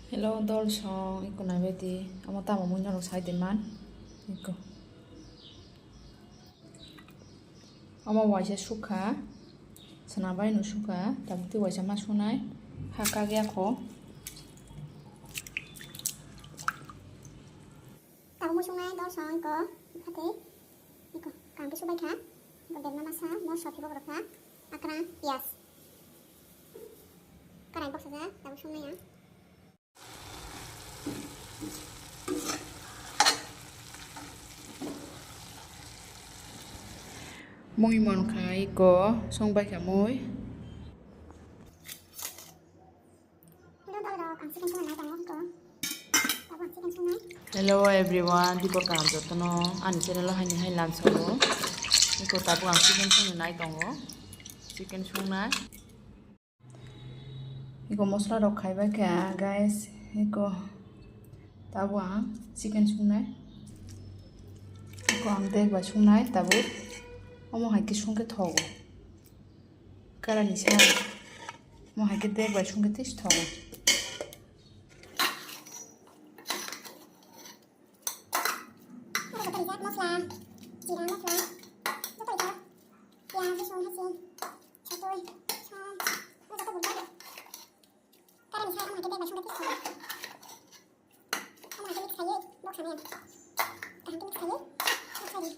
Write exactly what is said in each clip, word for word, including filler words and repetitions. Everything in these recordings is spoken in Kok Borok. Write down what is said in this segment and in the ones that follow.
Hello, dol song, iko naibaidi. Omo tamo mui norok sai de man. Iko. Omo waisa sukha. Sanabai no sukha. Tabuk twi waisa ma sunai. Ha kagya kho. Tabuk mui sungnai dol song iko. Hati. Iko. Kang bisu bai kha. Iko berma masa. Mo sofi bok rokha. Akra. Yes. Karai bok saja. Tabuk sungnai ya. Mui mon kha iko song bai kha mui. Hello everyone, dibor kaham jotono ani channel o haini hai lamsao. Iko tabuk ang chicken songni nai tongo, chicken songnai. Iko mosla rok khaibai kha, guys. Iko tabuk ang chicken sungnai. Iko ang dek bai sungnai tabuk. Omo hai khe sungkhe thogo. Karani sa. Omo hai khe dek bai sungkhe tei thogo. Mosla, jira mosla, joto rijak. Piyaj, rosun, hasin, satui, som, joto bulbo. Karani sa, omo hai khe bag bai songkhe tei song. Omo hai khe mix khaiwi bok sanai ang. Kaham khe mix khaiwi bok sadi.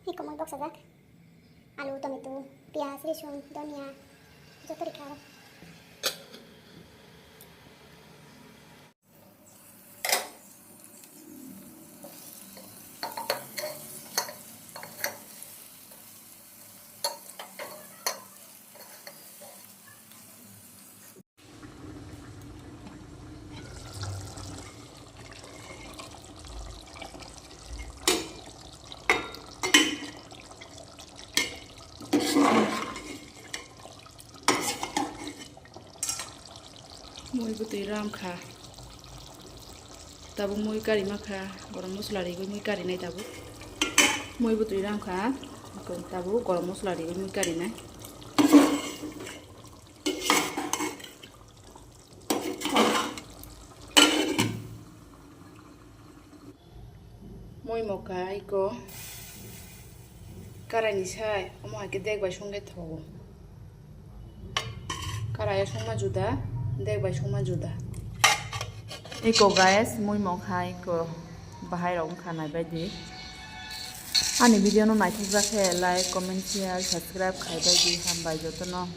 Iko mui bok sajak. Alu, tomato, piyaj, rosun, dhania, joto rikha aro. Mui bwtwi ram kha. Tabuk mui kari ma kha. Gorom mosla rigwi mui kari nai tabuk. Mui bwtwi ram kha. Tabuk gorom mosla rigwi mui kari nai. Moi mokha iko karai ni sai, omo hai khe dek bai songkhe thogo. Karai o songma juda, dek bai songma juda. Iko guys, moi mokha iko bahai rok wngkha naibaidi. Ani video no naithokjak khe like, comment, share, subscribe khaibaidi, hambai jotono.